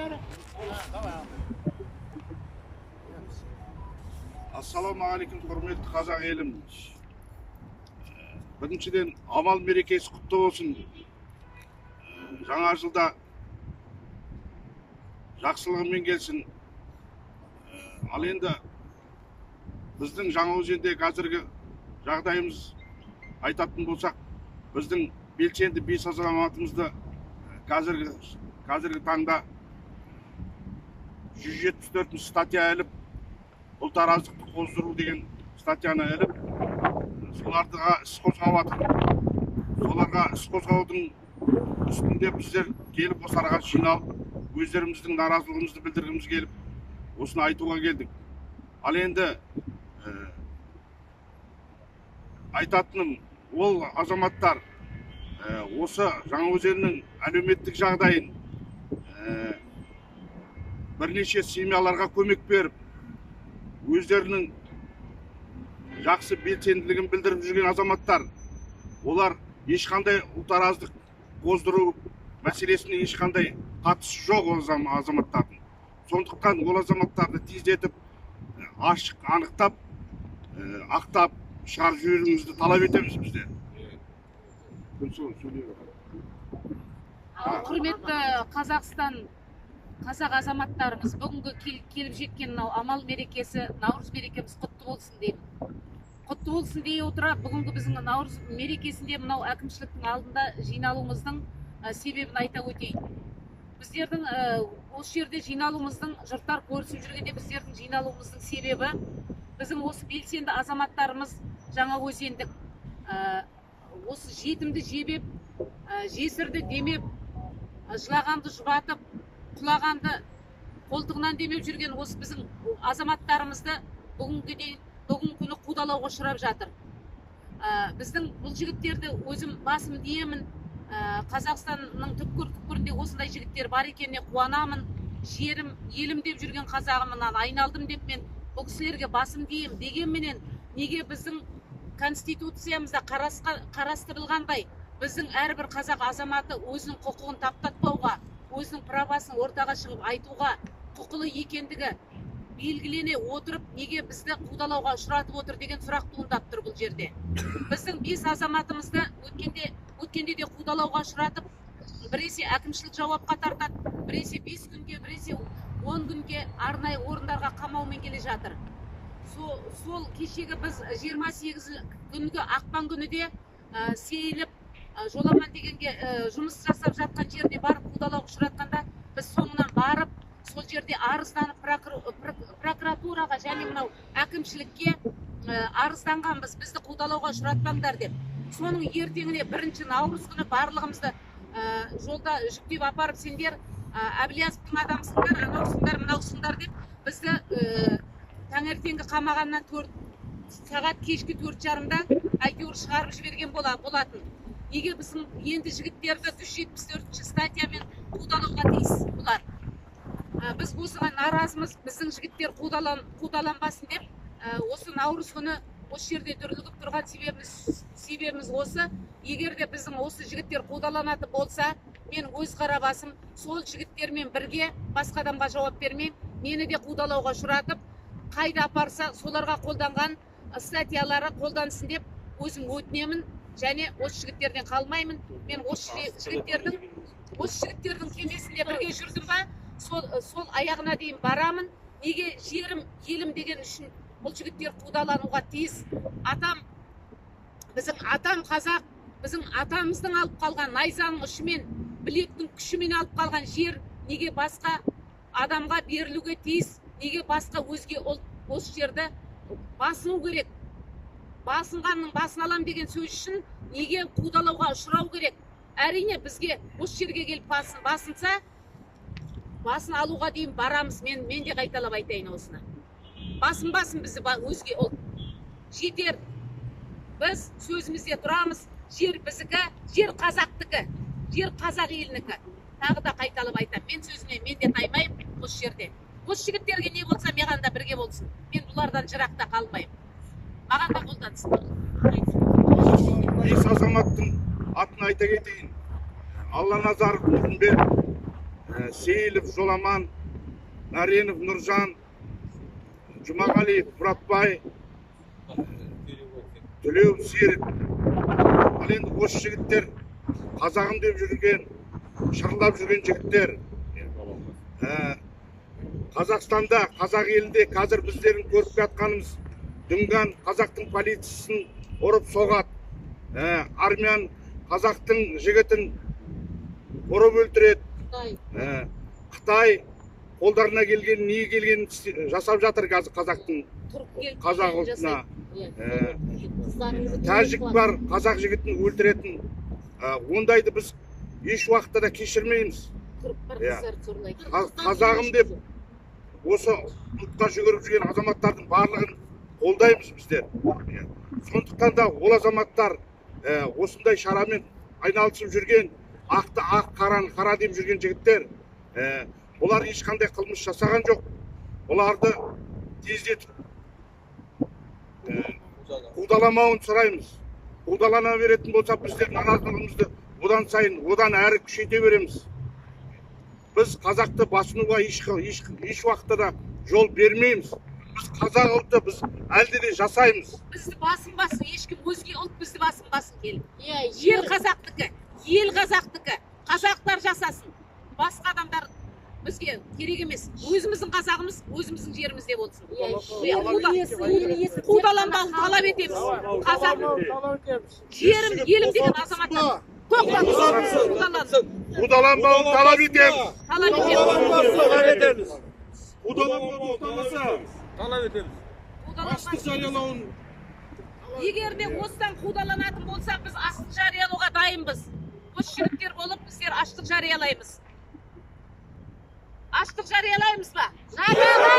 Бәрі. Ассалаумағалейкум, құрметті қазақ елім. Біріншіден, амал мерекесі құтты болсын. Жаңа жылда жақсылығымен келсін. Ал енді біздің Жаңаөзенде қазіргі жағдайымыз айтатын болсақ, біздің белсенді 5 азаматымызды қазіргі таңда 174 статья іліп, ұлтараздықты қоздыру деген статьяны іліп, соларға іс қозғап жатыр. Соларға іс қозғаудың үстінде біздер келіп осы араға жиналып, өздеріміздің наразылығымызды білдіргіміз келіп, осыны айтуға келдік. Ал енді айтатыным, ол азаматтар осы Жаңаөзеннің әлеуметтік жағдайын бірнеше семьяларға көмек беріп, өздерінің жақсы белсенділігін білдіріп жүрген азаматтар. Олар ешқандай ұлтараздық қоздыру мәселесіне ешқандай қатысы жоқ ол азаматтардың. Сондықтан ол азаматтарды тездетіп, ашық анықтап, ақтап шығарып жіберуімізді талап етеміз біздер. Құрметті Қазақстан, қазақ азаматтарымыз, бүгінгі келіп жеткен мынау амал мерекесі, наурыз мерекеміз құтты болсын деймін. Құтты болсын дей отыра, бүгінгі біздің наурыз мерекесінде мынау әкімшіліктің алдында жиналуымыздың себебін айта өтейін. Біздердің осы жерде жиналуымыздың, жұрттар көрісіп жүргенде біздердің жиналуымыздың себебі, біздің осы белсенді азаматтарымыз Жаңаөзендік, осы жетімді жебеп, жесірді демеп, жылағанды жұбатып, құлағанды қолтығынан демеп жүрген осы біздің азаматтарымызды бүгінгі күні қудалауға ұшырап жатыр. Біздің бұл жігіттерді өзім басым деймін, Қазақстанның түкпір-түкпірінде осындай жігіттер бар екеніне қуанамын. Жерім, елім деп жүрген қазағымнан айналдым деп мен бұл кісілерге басым деймін. Дегенменен неге біздің конституциямызда қарастырылғандай біздің әрбір қазақ азаматы өзінің құқығын таптатпауға, өзінің правасын ортаға шығып айтуға құқылы екендігі белгілене отырып, неге бізді қудалауға ұшыратып отыр деген сұрақ туындап тұр бұл жерде. Біздің 5 азаматымызды өткенде де қудалауға ұшыратып, біресе әкімшілік жауапқа тартады, біресе 5 күнге, біресе 10 күнге арнайы орындарға қамаумен келе жатыр. Сол кешегі біз 28 күнгі ақпан күні де сейіліп, Жоламан дегенге жұмыс жасап жатқан жерде барып қудалауға ұшыратқанда, біз соңынан барып, сол жерде арызданып прокуратураға және мынау әкімшілікке арызданғанбыз, бізді қудалауға ұшыратпаңдар деп. Соның ертеңіне 1 наурыз күні барлығымызды жолда жүктеп апарып, сендер Әблязовтың адамысыңдар, анаусыңдар, мынаусыңдар деп бізді таңертеңгі қамағаннан 4 сағат кешкі 4:30-да әйтеуір шығарып жіберген болатын. Неге біздің енді жігіттерді 174 статьямен қудалауға тиіс бұлар? Біз осыған наразымыз, біздің жігіттер қудаланбасын деп осы наурыз күні осы жерде дүрлігіп тұрған себебіміз осы. Егер де біздің осы жігіттер қудаланатын болса, мен өз қара басым сол жігіттермен бірге басқа адамға жауап бермеймін, мені де қудалауға ұшыратып, қайда апарса соларға қолданған статьялары қолдансын деп өзім өтінемін. Және осы жігіттерден қалмаймын. Мен осы жігіттердің кемесінде бірге жүрдім ба, сол аяғына дейін барамын. Неге жерім, елім деген үшін бұл жігіттер қудалануға тиіс? Атам, біздің атам қазақ, біздің атамыздың алып қалған найзаның ұшымен, білектің күшімен алып қалған жер неге басқа адамға берілуге тиіс? Неге басқа өзге ұлт осы жерді басыну керек? Басынғанның басын алам деген сөз үшін неге қудалауға ұшырау керек? Әрине бізге осы жерге келіп басынса, басын алуға дейін барамыз. Мен де қайталап айтайын осыны. Басынбасын бізді өзге ұлт. Жетер. Біз сөзімізде тұрамыз. Жер біздікі, жер қазақтікі, жер қазақ елінікі. Тағы да қайталап айтамын. Мен сөзімнен мен де таймаймын осы жерде. Осы жігіттерге не болса, маған да бірге болсын. Мен бұлардан жырақта қалмаймын. Маған да қолдансын. 5 азаматтың атын айта кетейін. Алланазаров Нұрымбет, Сейілов Жоламан, Наренов Нұржан, Жұмағалиев Мұратбай, Төлеуов Серік. Ал енді осы жігіттер қазағым деп жүрген, шырылдап жүрген жігіттер. Қазақстанда, қазақ елінде қазір біздердің көріп жатқанымыз дүнган қазақтың полициясын ұрып соғады. Армян қазақтың жігітін ұрып өлтіреді. Қытай қолдарына келген, не келгенін жасап жатыр қазір қазақтың, қазақ ұлтына. Тәжік бар, қазақ жігітін өлтіретін. Ондайды біз еш уақытта да кешірмейміз. Қазағым деп осы ұлтқа жүгіріп жүрген азаматтардың барлығын қолдаймыз біздер. Сондықтан да ол азаматтар осындай шарамен айналысып жүрген, ақты ақ, қараны қара деп жүрген жігіттер, олар ешқандай қылмыс жасаған жоқ. Оларды тездетіп қудаламауын сұраймыз. Қудалана беретін болса, біздер наразылығымызды одан сайын, одан әрі күшейте береміз. Біз қазақты басынуға еш уақытта да жол бермейміз. Біз қазақ ұлты, біз әлде де жасаймыз. Бізді басынбасын, ешкім өзге ұлт бізді басынбасын келіп. Жер қазақтікі, ел қазақтікі, қазақтар жасасын. Басқа адамдар бізге керек емес. Өзіміздің қазағымыз, өзіміздің жерімізде болсын. Қудаланбауын талап етеміз. Қазақ жерім, елім деген азаматтар. Тоқтатсын, қудаланбауын талап етеміз. Талап етеміз. Қудаланбауын талап етеміз. Аштық жариялауын. Егер де осыдан қудаланатын болса, біз аштық жариялауға дайынбыз. Осы жігіттер болып, біздер аштық жариялаймыз. Аштық жариялаймыз ба? Жариялаймыз!